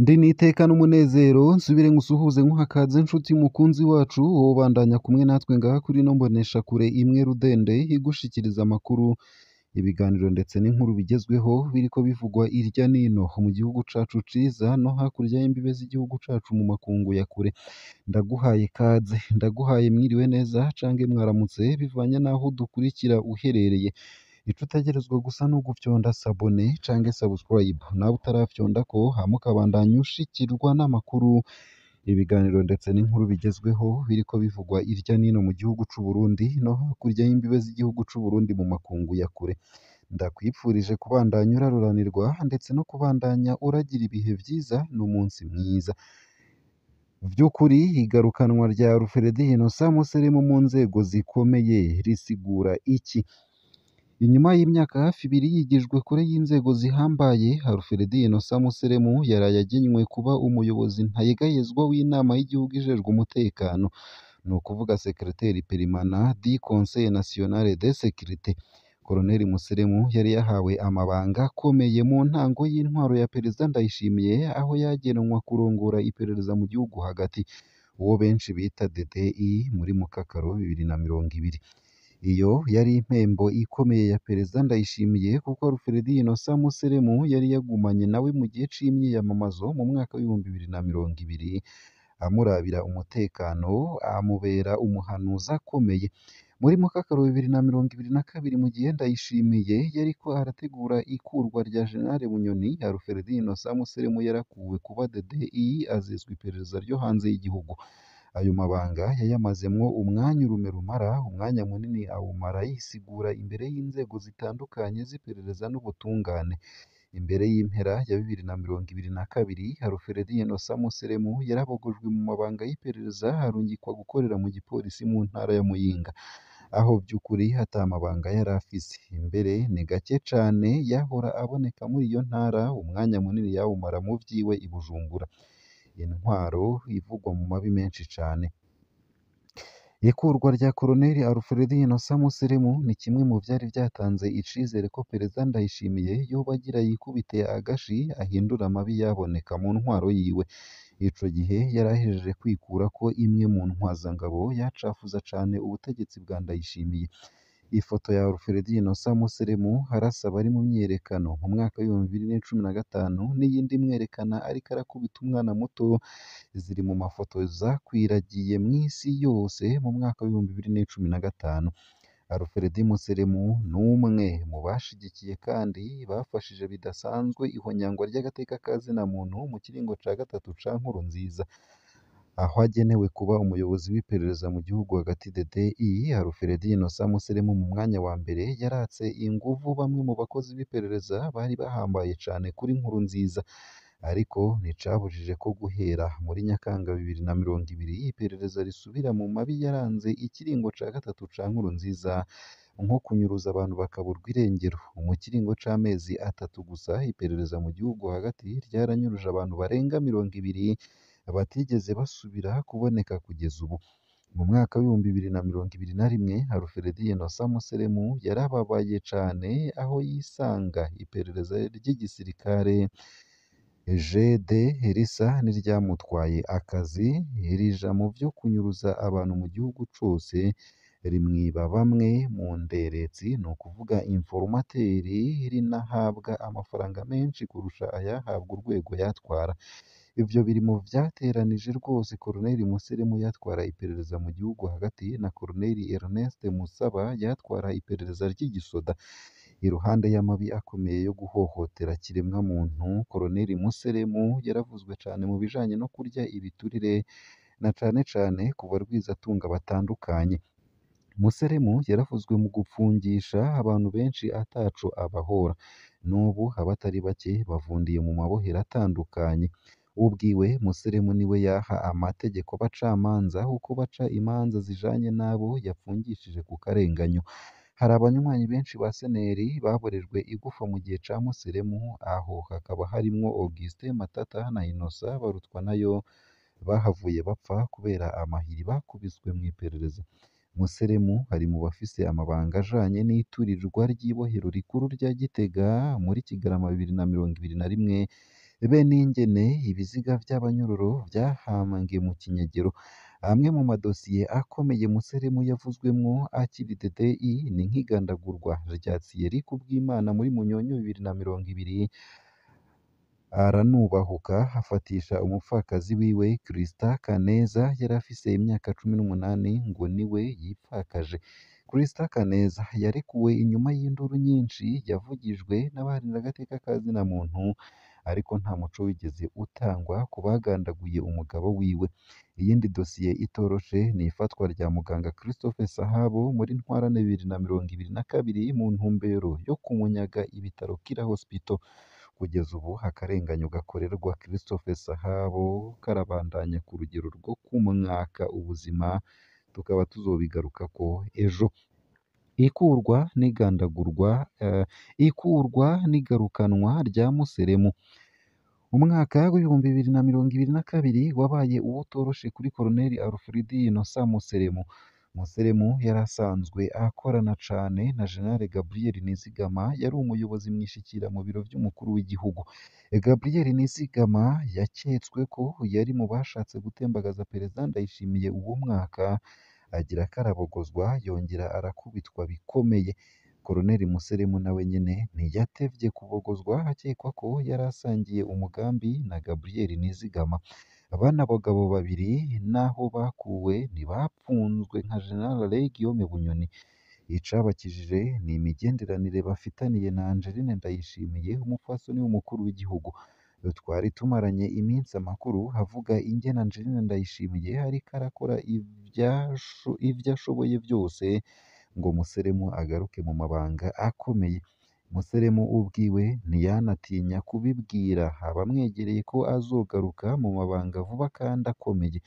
Ndi n'iteka n'umunezero nsubire nkusuhuze nkuhakaze nshuti mukunzi wacu wowe ubandanya kumwe natwe ngaha kuri ino mboneshakure imwe rudende igushikiriza amakuru, ibiganiro ndetse n'inkuru bigezweho biriko bivugwa irya nino mu gihugu cacu ciza no hakurya y'imbibe z'igihugu cacu mu makungu ya kure. Ndaguhaye ikaze, ndaguhaye mwiriwe neza cange mwaramutse bivanye n'aho udukurikira uherereye. Ico utegerezwa gusa ni ugufyonda sabone cange subscribe, nawe utarafyondako hama ukabandanya ushikirwa n'amakuru, ibiganiro ndetse n'inkuru bigezweho biriko bivugwa irya nino mu gihugu c'u Burundi no hakurya y'imbibe z'igihugu c'u Burundi mu makungu ya kure. Ndakwipfurije kubandanya uraruranirwa ndetse no kubandanya uragira ibihe vyiza n'umunsi mwiza. Vy'ukuri igarukanwa rya Alfred Innocent Museremu mu nzego zikomeye risigura iki? Inyuma y'imyaka hafi ibiri yigijwe kure y'inzego zihambaye, Alfred Innocent Museremu yaraye agenywe kuba umuyobozi ntayegayezwa w'inama y'igihugu ijejwe umutekano, ni ukuvuga secrétaire permanent du Conseil national de sécurité. Colonel Museremu yari yahawe amabanga akomeye mu ntango y'intwaro ya Perezida Ndayishimiye, aho yagenwa kurongora iperereza mu gihugu hagati, uwo benshi bita DDI muri Mukakaro 2020. Iyo yari impembo ikomeye ya Perezida Ndayishimiye kuko Alfred Innocent Museremu yari yagumanye nawe mu gihe c'imyiyamamazo mu mwaka w'2020, amurabira umutekano, amubera umuhanuzi akomeye. Muri Mukakaro 2022 mu gihe Ndayishimiye yariko arategura ikurwa rya General Bunyoni, Alfred Innocent Museremu yarakuwe kuba DDI azezwa iperereza ryo hanze y'igihugu. Ayo mabanga yayamazemwo umwanya urume rumara, umwanya munini awumara yisigura imbere y'inzego zitandukanye z'iperereza n'ubutungane. Imbere y'impera ya 2022, Alfred Innocent Museremu yarabogojwe mu mabanga y'iperereza arungikwa gukorera mu gipolisi mu ntara ya Muyinga, aho vy'ukuri ata mabanga yari afise. Mbere ni gake cane yahora aboneka muri iyo ntara, umwanya munini yawumara mu vyiwe i Bujumbura. Intwaro ivugwa mu mabi menshi cane. Ikurwa rya Colonel Alfred Innocent Museremu ni kimwe mu vyari vyatanze icizere ko Perezida Ndayishimiye yoba agira yikubite agashi ahindure amabi yaboneka mu ntwaro yiwe. Ico gihe yari ahejeje kwikurako imwe mu ntwazangabo yacafuza cane ubutegetsi bwa Ndayishimiye. Ifoto ya Alfred Innocent Museremu arasa abari mu myiyerekano mu mwaka w'2015 n'iyindi imwerekana ariko arakubita umwana muto ziri mu mafoto zakwiragiye mw'isi yose mu mwaka w'2015. Alfred Museremu ni umwe mu bashigikiye kandi bafashije bidasanzwe ihonyangwa ry'agateka ka zina muntu mu kiringo ca gatatu ca Nkurunziza, aho agenewe kuba umuyobozi w'iperereza mu gihugu hagati DDI. Alfred Innocent Museremu mu mwanya wa mbere yaratse inguvu bamwe mu bakozi b'iperereza bari bahambaye cane kuri Nkurunziza, ariko nticabujije ko guhera muri Nyakanga 2020 iperereza risubira mu mabi yaranze ikiringo ca gatatu ca Nkurunziza, nko kunyuruza abantu bakaburwa irengero. Mu kiringo c'amezi atatu gusa iperereza mu gihugu hagati ryaranyuruje abantu barenga 20 batigeze basubira kuboneka kugeza ubu. Mu mwaka w'2021 Alfred Innocent Museremu yarababaye cane aho yisanga iperereza ry'igisirikare GD risa n'iryamutwaye akazi, rija mu vyo kunyuruza abantu mu gihugu cose, rimwiba bamwe mu nderetsi, ni ukuvuga informateri, rinahabwa amafaranga menshi kurusha ayahabwa urwego yatwara. Ivyo biri mu vyateranije rwose Colonel Museremu yatwara iperereza mu gihugu hagati na Colonel Ernest Musaba yatwara iperereza ry'igisoda. Iruhande y'amabi akomeye yo guhohotera kiremwa muntu, Colonel Museremu yaravuzwe cane mu bijanye no kurya ibiturire na cane cane ku barwizatunga batandukanye. Museremu yaravuzwe mu gupfungisha abantu benshi ataco abahora. N'ubu abatari bake bavundiye mu mabohero atandukanye. Ubwiwe Museremu niwe yaha amategeko abacamanza uko baca imanza zijanye n'abo yapfungishije ku karenganyo. Hari abanywanyi benshi ba Seneri baborejwe igufa mu gihe ca Museremu, aho hakaba harimwo Augustin Matata na Innocent Barutwanayo bahavuye bapfa kubera amahiri bakubiswe mw'iperereza. Museremu ari mu bafise amabanga ajanye n'iturirwa ry'ibohero rikuru rya Gitega muri Kigarama 2021, be n'ingene ibiziga vy'abanyororo vyahambwe mu kinyegero. Amwe mu madosiye akomeye Museremu yavuzwemwo akiri DDI ni nk'igandagurwa rya Thierry Kubwimana muri Munyonyo 2020, aranubahuka afatisha umupfakazi wiwe Christa Kaneza yari afise imyaka 18 ngo niwe yipfakaje. Christa Kaneza yarekuwe inyuma y'induru nyinshi yavugijwe n'abaharanira agateka ka zina muntu, ariko nta muco wigeze utangwa ku bagandaguye umugabo wiwe. Iyindi dosiye itoroshe ni ifatwa rya muganga Christophe Sahabo muri Ntwarante 2022 mu ntumbero yo kumunyaga ibitaro Kira Hospital. Kugeza ubu akarenganyo gakorerwa Christophe Sahabo karabandanya ku rugero rwo kumwaka ubuzima, tukaba tuzobigarukako ejo. Ikurwa n'igandagurwa ikurwa n'igarukanwa rya Museremu. Umwaka w'2022 wabaye uwutoroshe kuri Colonel Alfred Innocent Museremu. Museremu yari asanzwe akorana cane na General Gabriel Nizigama yari umuyobozi mwishikira mu biro vy'umukuru w'igihugu. Gabriel Nizigama yaketswe ko yari mu bashatse gutembagaza Perezida Ndayishimiye uwo mwaka, agira karabogozwa yongera arakubitwa bikomeye. Colonel Museremu nawe nyene ntiyatevye kubogozwa akekwa ko yari asangiye umugambi na Gabriel Nizigama. Bana bagabo babiri naho bakuwe ntibapfunzwe nka General Alain Guillaume Bunyoni. Icabakijije ni imigenderanire bafitaniye na Angeline Ndayishimiye, umupfasoni w'umukuru w'igihugu. Twari tumaranye iminsi amakuru avuga ingene Angeline Ndayishimiye ariko arakora ivyo ashoboye vyose ngo Museremu agaruke mu mabanga akomeye. Museremu ubwiwe ntiyanatinya kubibwira abamwegereye ko azogaruka mu mabanga vuba kandi akomeye.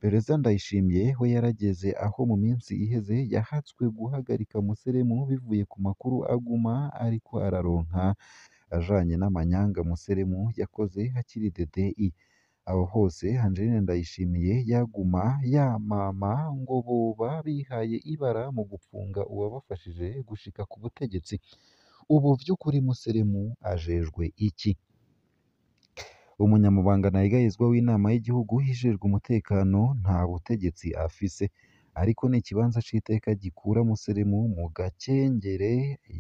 Perezida Ndayishimiye we yarageze aho mu minsi iheze yahatswe guhagarika Museremu bivuye ku makuru aguma ariko araronka ajanye n'amanyanga Museremu yakoze akiri DDI. Aho hose Angeline Ndayishimiye yaguma yamama ngo boba bihaye ibara mu gupfunga uwabafashije gushika ku butegetsi. Ubu vy'ukuri Museremu ajejwe iki? Umunyamabanga ntayegayezwa w'inama y'igihugu ijejwe umutekano nta butegetsi afise, ariko ni ikibanza c'iteka gikura Museremu mu gakengere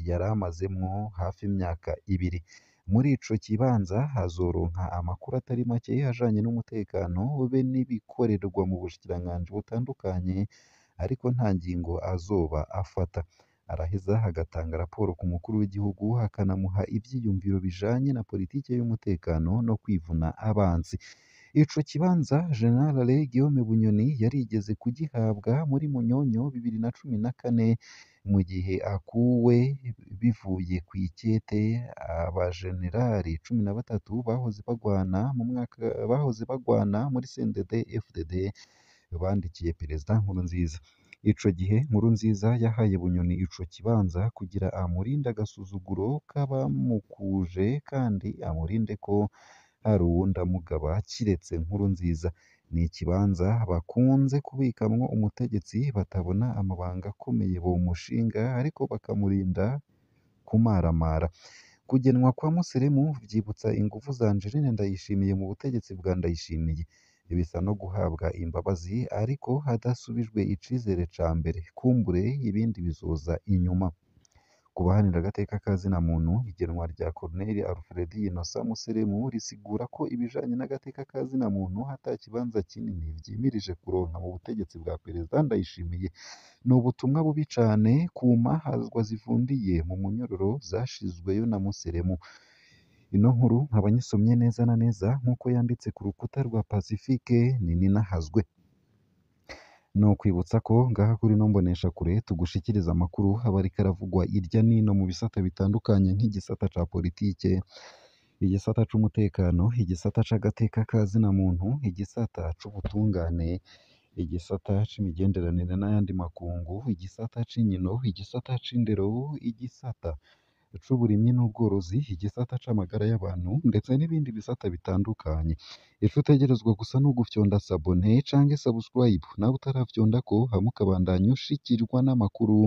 yari amazemwo hafi imyaka ibiri. Muri ico kibanza azoronka amakuru atari make ajanye n'umutekano be n'ibikorerwa mu bushikiranganji butandukanye, ariko nta ngingo azoba afata. Araheza agatanga raporo ku mukuru w'igihugu akanamuha ivyiyumviro bijanye na politike y'umutekano no kwivuna abansi. Ico kibanza General Alain Guillaume Bunyoni yarigeze kugihabwa muri Munyonyo 2014 mu gihe akuwe bivuye kw'ikete abajenerali 13 bahoze bagwana mu mwaka bahoze bagwana muri CNDD FDD bandikiye Perezida Nkurunziza. Ico gihe Nkurunziza yahaye Bunyoni ico kibanza kugira amurinde agasuzuguro k'abamukuje kandi amurinde ko hari uwundi amugaba kiretse Nkurunziza. Ni ikibanza bakunze kubikamwo umutegetsi batabona amabanga akomeye bomushinga ariko bakamurinda kumaramara. Kugenwa kwa Museremu vyibutsa inguvu za Angeline Ndayishimiye mu butegetsi bwa Ndayishimiye. Bisa no guhabwa imbabazi ariko hadasubijwe icizere ca mbere, kumbure ibindi bizoza inyuma. Ku baharanira agateka ka zina muntu, igenwa rya Colonel Alfred Innocent Museremu risigura ko ibijanye n'agateka ka zina muntu ata kibanza kinini vyimirije kuronka mu butegetsi bwa Perezida Ndayishimiye. Ni ubutumwa bubi cane ku mahazwa zivundiye mu munyororo zashizweyo na Museremu. Ino nkuru nkaba nyisomye neza na neza nk'uko yanditse ku rukuta rwa Pacifique Nininahazwe. Ni ukwibutsa ko ngaha kuri ino mboneshakure tugushikiriza amakuru aba ariko aravugwa irya n'ino mu bisata bitandukanye nk'igisata ca politike, igisata c'umutekano, igisata c'agateka ka zina muntu, igisata c'ubutungane, igisata c'imigenderanire n'ayandi makungu, igisata c'inkino, igisata c'indero, igisata c'uburimyi n'ubworozi, igisata c'amagara y'abantu ndetse n'ibindi bisata bitandukanye. Ico utegerezwa gusa ni ugufyonda sabone canke subscribe nawe utaravyondako, hama ukabandanya ushikirwa n'amakuru,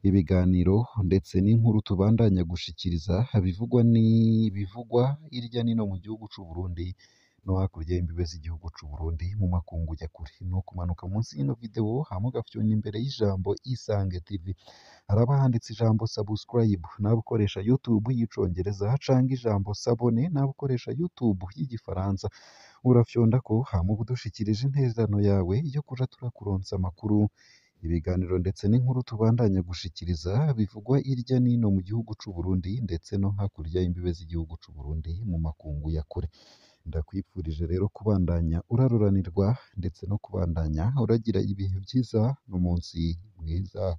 ibiganiro ndetse n'inkuru tubandanya gushikiriza bivugwa n'ibivugwa hirya n'ino mu gihugu c'u Burundi no hakurya y'imbibe z'igihugu c'u Burundi mu makungu ya kure. Ni ukumanuka munsi y'ino video hama ugafyonda imbere y'ijambo Isange TV, haraba handitse ijambo subscribe nawe ukoresha YouTube y'icongereza canke ijambo s'abonner nawe ukoresha YouTube y'igifaransa, urafyondako hama uba udushikirije intererano yawe yo kuja turakuronsa amakuru, ibiganiro ndetse n'inkuru tubandanya gushikiriza bivugwa hirya n'ino mu gihugu c'u Burundi ndetse no hakurya y'imbibe z'igihugu c'u Burundi mu makungu ya kure. Ndakwifurije rero kubandanya uraruranirwa ndetse no kubandanya uragira ibihe vyiza n'umunsi mwiza.